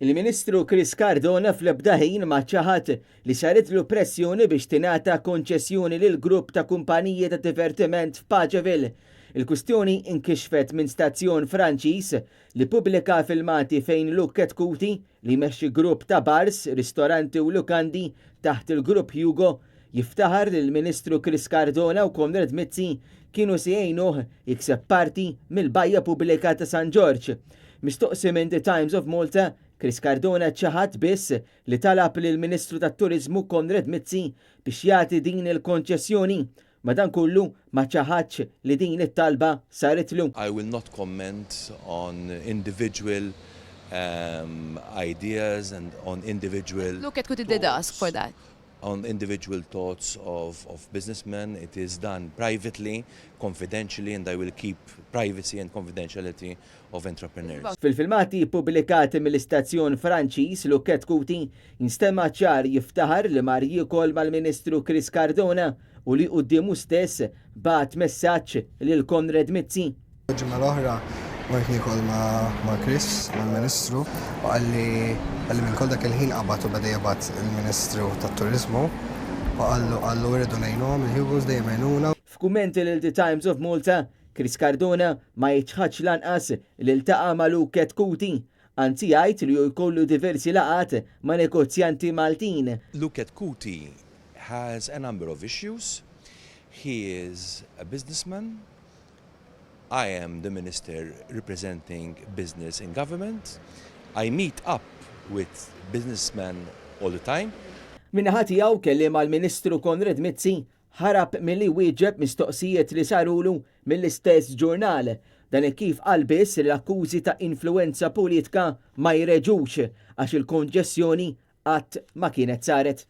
Il-Ministru Chris Cardona fl-ebda ħin ma ċaħad li saritlu pressjoni biex tingħata konċessjoni lil grupp ta' kumpaniji ta' divertiment f'Paceville. Il-kwistjoni inkixfet minn stazzjon Franċiż li ppubblika filmati fejn Luke Chetcuti, li jmexxi grupp ta' bars, ristoranti u lukandi taħt il-Grupp Hugo, jiftaħar li l-Ministru Chris Cardona u Konrad Mizzi kienu se jgħinuh jikseb parti mill-bajja pubblika ta' San Ġorġ. Mistoqsi minn The Times of Malta, Chris Cardona ċaħad biss li talab lill-Ministru tat-Turiżmu Konrad Mizzi biex jagħti din il-konċessjoni. Madankollu ma ċaħadx li din it-talba saritlu. I will not comment on individual ideas and on individual Look at Kuti did ask for that. On individual thoughts of businessmen. It is done privately, confidentially, and I will keep privacy and confidentiality of entrepreneurs. Fil-filmati ppubblikati mill-istazzjon Franċiż, Luke Chetcuti jinstema' ċar jiftaħar li mar jiekol mal-Ministru Chris Cardona u li quddiemu stess bagħat messaġġ lil Konrad Mizzi. Il-ġimgħa l-oħra mort niekol ma' Chris, mal-Ministru, u qalli qalli minn kol dak il-ħin qabad u beda jibgħat il-Ministru tat-Turiżmu u qallu qallu irridu ngħinuhom il-Hugos dejjem għenuna. F'kummenti lil The Times of Malta, Chris Cardona ma jiċħadx lanqas li ltaqa' ma' Luke Chetcuti, anzi jgħid li hu jkollu diversi laqgħat ma' negozjanti Maltin. Luke Chetcuti has a number of issues. He is a businessman. I am the minister representing business in government. I meet up with businessmen all the time. Min-naħa tiegħu kelliem għall-Ministru Konrad Mizzi ħarab milli jwieġeb mistoqsijiet li sarulu mill-istess ġurnal. Dan hekk kif qal biss li l-akkużi ta' influwenza politika ma jreġux għax il-konġessjoni qatt ma kienet saret.